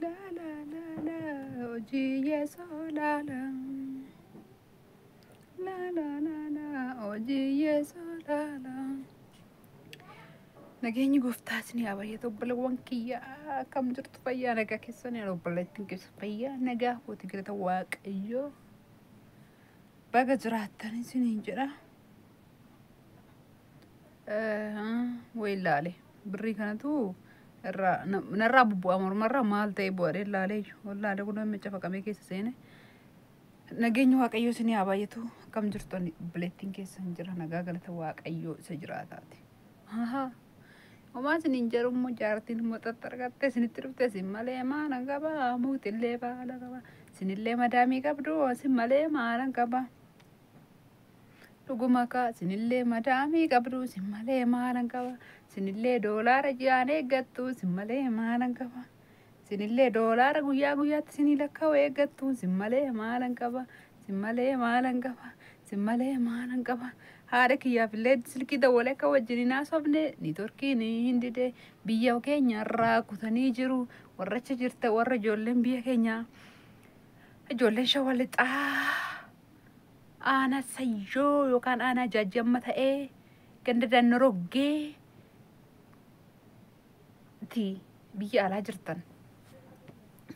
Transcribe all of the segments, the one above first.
La la la la hojii yeesoo la la. La la la la hojii yeesoo la la. Nageenyi gooftaa isinii haa baay'atu, obboleewwan kiyyaa, akkam jirtu? Fayyaa nagaa keessanii? Obboleettiin keessa fayyaa nagaa kooti, galata Waaqayyoo, baga jiraattan isiniin jedha. Wayi ilaale, birrii kanatu irraa narraa bubbu'a, mormarraa maal ta'e bu'adhee ilaalee wallaalee kun namni cafaqamee keessa seene. Nageenyi Waaqayyoo isinii haa baay'atu, akkam jirtu? Obboleettiin keessan jira nagaa, galata Waaqayyoo isa jiraataati. Homaa isiniin jedhu immoo jaartiin immoo xaxxargattee isinitti dhufte, isin malee maalan qaba, muktillee baala qaba, isinillee madaamii qabdu, isin malee maalan qaba. Dhuguma kaa, isinillee madaamii qabdu, isin malee maalan qaba, isinillee doolaara ji'aan eeggattu, isin malee maalan qaba. Isinillee doolaara guyyaa guyyaatti isinii lakkaa'u eeggattu, isin malee maalan qaba, isin malee maalan qaba, isin malee maalan qaba. Haadha kiyyaaf illee silkii dawwalee akka wajjin hin haasofne niitworkiin hin dide, biyya keenya irraa kutanii jiru. Warra achi jirta, warra ijoolleen biyya keenyaa, ijoolleen Shawaa Lixaa aanaa Sayyoo yookaan aanaa Jaajjamma ta'ee ganda Dannoroggee ti biyya alaa jirtan.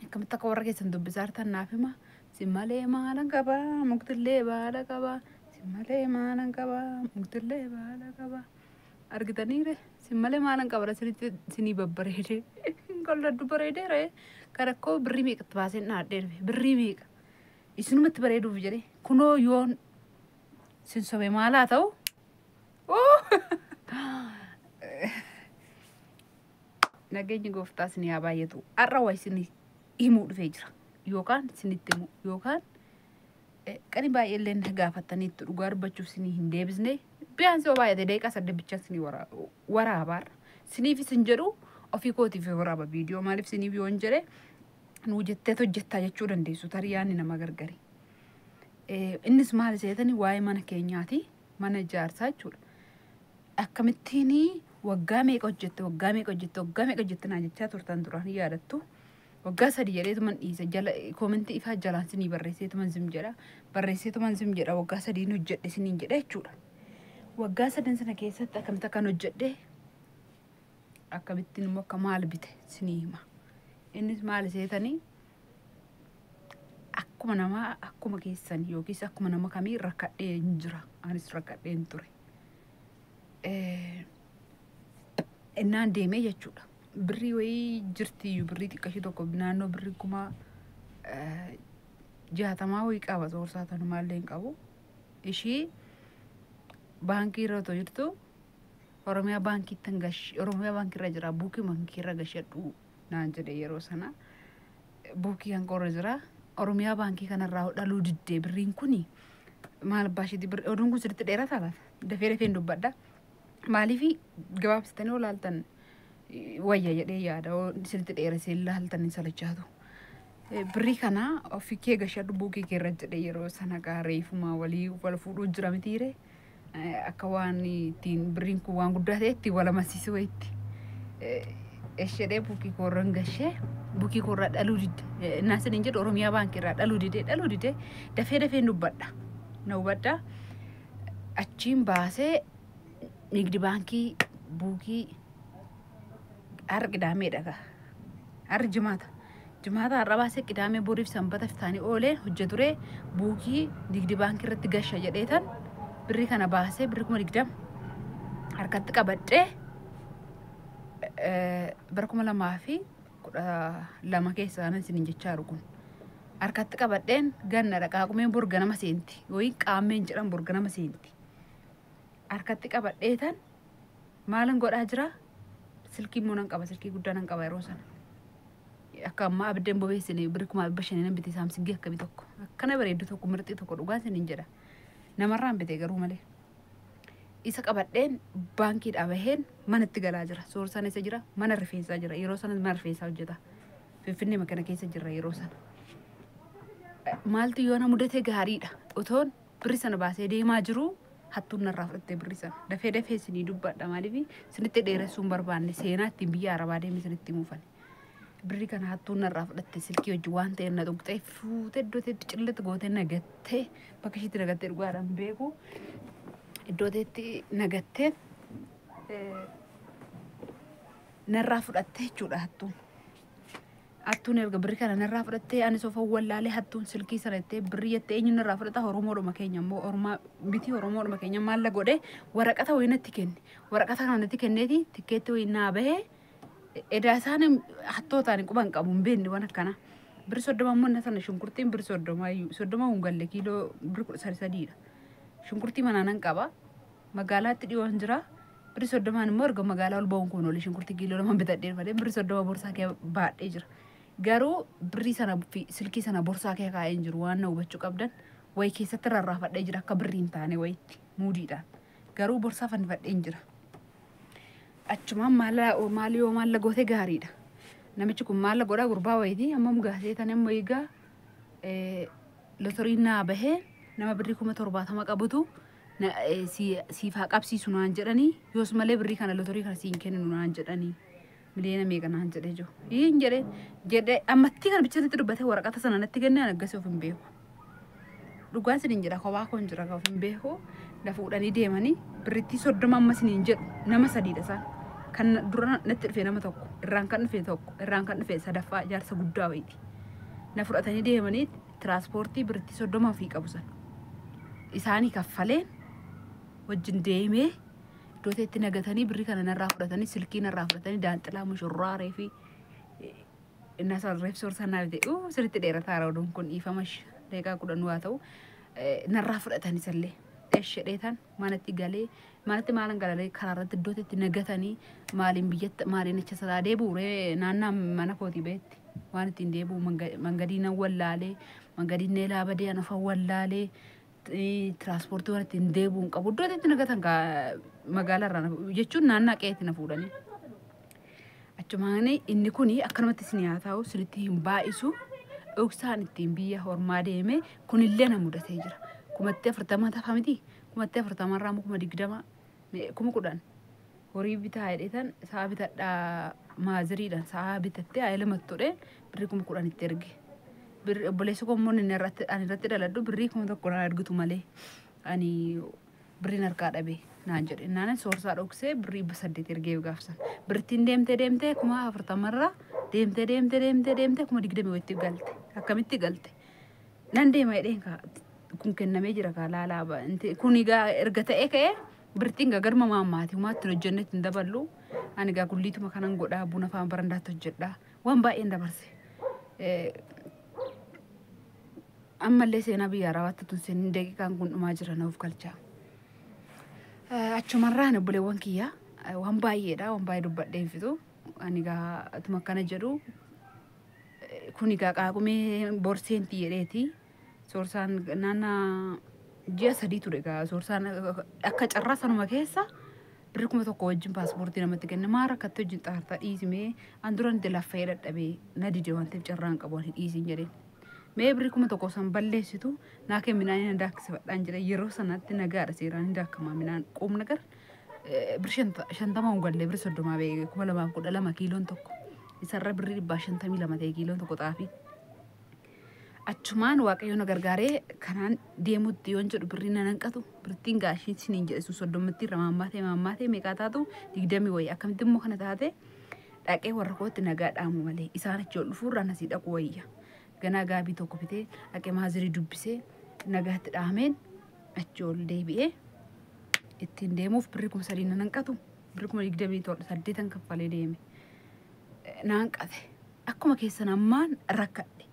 Akkamitti akka warra keessan dubbisaa jirtan naaf hima. Isin malee maalan qaba, muktillee baala qaba. Isin malee maalan qaba, muktillee baala qaba. Argitaniire, isin malee maalan qaba, isinitti isinii babbareedee. Qalladdu bareedeere. Kan akkoo birrii meeqatti baaseen dhaadhee dhufe, birrii meeqa. Isinumatti bareeduuf jedhee kunoo yoon isin sobe maalaa ta'u? Nageenyi gooftaa isinii haa baay'atu. Har'a waa isin himuu dhufee jira. Yookaan isinitti himu yookaan qani baay'ee illee gaafattaniitti, dhugaa dubbachuuf isinii hin deebisne. Biyaan yoo baay'ate daqiiqaa 8 bichaa isinii waraabaarra. Isiniif isin jedhu, ofii kootiif waraaba viidiyoo, maaliif isiniif yoon jedhe nuu jetteet hojjettaa jechuu dandeessu, tarii yaadni nama gargari. Innis maal seetanii, waa'ee mana keenyaati, mana ijaarsaa jechuudha. Akkamittiin waggaa meeqa hojjette, waggaa meeqa hojjette, waggaa meeqa hojjette naa jechaa turtan duraan, hin yaadattu. Waggaa 3 jedheetuman dhiise, jala koomentii ifaa jalaan sinii barreesseetuman zim jedha. Barreesseetuman zim jedha, waggaa 3 hojjedhe siniin jedha jechuudha. Waggaa sadan sana keessatti akkamitti akkan hojjedhe, akkamittiin immoo akka maal bite sinii hima. Innis maal seetanii, akkuma namaa, akkuma keessan yookiis akkuma nama kamii rakkadhee hin jira. Anis rakkadhee hin ture. Innaan deemee jechuudha. Birrii wayii jirtiyyuu, birrii xiqqashii tokko, naannoo birrii 60,000 wayii qaba, soorsaa tanumaallee hin qabu. Ishii baankii irra otoo jirtu Oromiyaa baankiitti gash, Oromiyaa baankii irra jira, buukii baankii irra gashadhu naan jedhe yeroo sana. Buukii kan qorra jira. Oromiyaa baankii kanarraa dhaluu diddee birriin kuni maal abbaa isheetii birrii, oduun kun sirriitti dheerataa laata? Dafee dafeen dubbadha. Maaliif gabaabsitanii yoo laaltan wayya jedhee yaada, sirriitti dheeressee laaltan hin salachaatu. Birrii kana ofii kee gashadhu buukii kee irra jedhe yeroo sana, reefuma walii wal fuudhuu jira mitiire. Akka waan ittiin birriin kun waan guddaa ta'e ittiin wal amansiisu wayitti. Eshedhee buukii koorran gashee, buukii koorraa dhaluu didde. Innaan siniin jedhu Oromiyaa baankii irraa dhaluu didee, dhaluu didee, dafee dafeen dubbadha. Na hubadhaa. Achiin baasee nigdi baankii buukii, har'a qidaameedha gaa. Har'i jimaata. Jimaata har'a baasee qidaamee boriif sanbata fitaanii oolee hojjeturee buukii nigdi baankii irratti gasha jedheetan birrii kana baasee, birrii 20,000 harkatti qabadhee bara 2012 keessa kanan isiniin jechaa jiru kun. Harkatti qabadheen ganna dhaqaaqumeen bor ganama seenti. Yookiin qaammeen jedhan bor ganama seenti. Harkatti qabadheetan maalan godhaa jira? Silkii immoo nan qaba, silkii guddaa nan qaba yeroo sana. Akka ammaa abiddeen bobeessine, birrii 500,000 nan bite, saamsingii akkamii tokko. Akkana bareeddu tokko, mirxii tokko, dhugaa isiniin jedha. Namarraan bite garuu malee. Isa qabadheen baankiidhaa baheen manatti galaa jira. Soorsaan isa jira, mana rifeensaa jira. Yeroo sana mana rifeensaa hojjeta. Finfinnee makana keessa jirra yeroo sana. Maaltu yoo na mudate gaariidha? Otoon birri sana baasee deemaa jiru hattuun narraa fudhattee birri sana. Dafee dafee isinii dubbadha, maaliif isinitti dheeressuu hin barbaanne, seenaa ittiin biyya arabaa deeme isinitti himuufani. Birrii kana hattuun narraa fudhatte, silkii hojii waan ta'e na tuqxee fuutee iddoo ta'etti cillatti gootee nagattee, bakka ishiitti nagattee dhugaadhaan beeku, iddoo ta'etti nagattee narraa fudhatte jechuudha hattuun. Hattuun erga birrii kana narraa fudhattee, anis of wallaalee, hattuun silkii sana jettee birrii jettee eenyu narraa fudhata? Oromoodhuma keenya immoo, Oromaa miti, Oromoodhuma keenya maalla godhee waraqata wayii natti kenne. Waraqata kana natti kenneeti tikkeetti wayii naa bahee. Edaa isaan hattootaan quban qabu hin beekne waan akkana. Birri 30 immoo sana shunkurtiin birri 30 iyyuu 30 hin galle, kiiloo birri 13dha. Shunkurtii manaa nan qaba. Magaalaatti dhiyoon jira. Birri 30n immoo erga magaalaa ol ba'uun kun oole shunkurtii kiiloo 2 bitadhee malee birri 30 borsaa kee baadhee jira. Garuu birrii sana fi silkii sana borsaa kee kaa'ee hin jiru, waan na hubachuu qabdan wayi keessatti rarraafadhee jira akka birrii hin taane wayitti muudiidhaan. Garuu borsaa fannifadhee hin jira. Achumaan maal yoo maalla goote gaariidha. Namichi kun maalla godhaa gurbaa wayitii amma mugaasee tan immoo egaa lotoriin naa bahee, nama birrii 70,000 qabutu siif haa qabsiisu naan jedhanii, yoos malee birrii kana lotorii kana siin kenninu naan jedhanii, miliyoona meeqa naan jedhee jiru. Hin jedhee jedhee ammatti kana bichatti dubbatee waraqata sana natti kennee, an aggasii of hin beeku. Dhugaan isiniin jedha, kophaa koon jira, of hin beeku. Na fuudhanii deemanii birrittii 30 amma isiniin jedhu nama sadiidha isaan. Kan dura natti dhufe nama tokko, irraan kan dhufe tokko, irraan kan dhufe sadaffaa jaarsa guddaa wayiiti. Na fudhatanii deemanii tiraanspoortii birrittii 30 ofii qabu sana. Isaanii kaffaleen wajjin deemee iddoo ta'etti nagatanii birrii kana narraa fudhatanii, silkii narraa fudhatanii, daanxilaa mushurraaree fi inni asaan reef soorsaa naa bite sirriitti dheerataa oduun kun, dhiifama, daqiiqaa 10 haa ta'u, narraa fudhatanii sallee dheeshedheetan manatti galee, manatti maalan galalee karaa irratti iddoo itti nagatanii maaliin biyyatti maaliin acha salaa deebi'u ree? Naannaa mana kootii beetti waan ittiin deebi'u mangadii nan wallaalee, mangadiin neelaa badee an ofan wallaalee, tiraanspoortii waan ittiin deebi'u hin qabu. Iddoo itti nagatan magaalaa irraa jechuun naannaa qe'eetti na fuudhanii. Achumaan inni kuni akkanumatti isin haa ta'u, isinitti hin baay'isu, dhoksaan ittiin biyya hormaa deeme kunillee na mudatee jira. 40,000 tafa miti, 40,000rraa immoo 20,000, 10,000 horii bitaa jedheetan sa'a bitadhaa, maaziriidhaan sa'a bitattee haa lamattuudheen birrii 10,000 itti erge. Birri obboleessi koo immoo inni irratti ani irratti dhaladhu birrii 1000 naa ergitu malee ani birriin harkaa dhabe naan jedhe. Naanan soorsaa dhoksee birrii 800 ergee gaafsan. Birrittiin deemtee deemtee 40,000rraa deemtee deemtee deemtee deemtee 20,000 wayitti galte. Akkamitti galte? Nan deema jedheen kaa kun kennamee jira kaa laalaa kun egaa erga ta'ee ka'ee birrittiin gaa garma maammaati humaatti hojjennetti hin daballu. Ani gaa gulliituma kanan godhaa, buna faan barandaatti hojjedhaa, waan baay'een dabarse. Ammallee seenaa biyya arabaatti tun seenin daqiiqaan kun dhumaa jira, na of galchaa. Achumarraan obboleewwan kiyyaa waan baay'eedha, waan baay'ee dubbadhee hin fixu. Ani gaa atuma akkana jedhu kun egaa qaaqumee borseenti jedheeti. Soorsaan naannaa ji'a 3 ture egaa soorsaan akka carraa sanuma keessa birri 1000 wajjin paaspoortii namatti kenne. Maa rakkatti wajjin xaartaa dhiisimee, an duran itti laffa'ee dadhabee na dide waan ta'eef carraan qabu ani dhiisin jedheen. Mee birrii 1000 san balleessitu naa kee midhaan hin daaksifadhaan jedhe. Yeroo sanatti nagaadha, seeraan hin daakamaa midhaan quubna gar birri 50 hin galle, birri 30 ba'e 2012 kiiloon tokko. Isarra birrii 152 ta'e kiiloon tokko xaafii. Achumaan Waaqayyo na gargaaree kanaan deemutti yoon jedhu birrii na hanqatu, birrittiin gaashiin siniin jedhe sun 30tti irra maammaatee maammaatee meeqaa taatu 20 wayii. Akkamitti immoo kana taate? Dhaqee warra kootti nagaa dhaamu malee isaan achi ol dhufuurraa nasii dhaqu wayya. Ganaa gaabii tokko bitee dhaqee maazirii dubbisee nagaatti dhaameen achi ol deebi'ee ittiin deemuuf birrii 3000 na hanqatu, birrii 28,000 kaffalee deeme. Na hanqate. Akkuma keessan ammaan rakkadhe.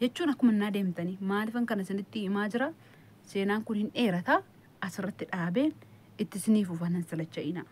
Jechuun akkuma naa deemtanii maaliifan kana isinitti himaa jira? Seenaan kun hin dheerata, asirratti dhaabeen itti isiniif ufanan silacha'ina.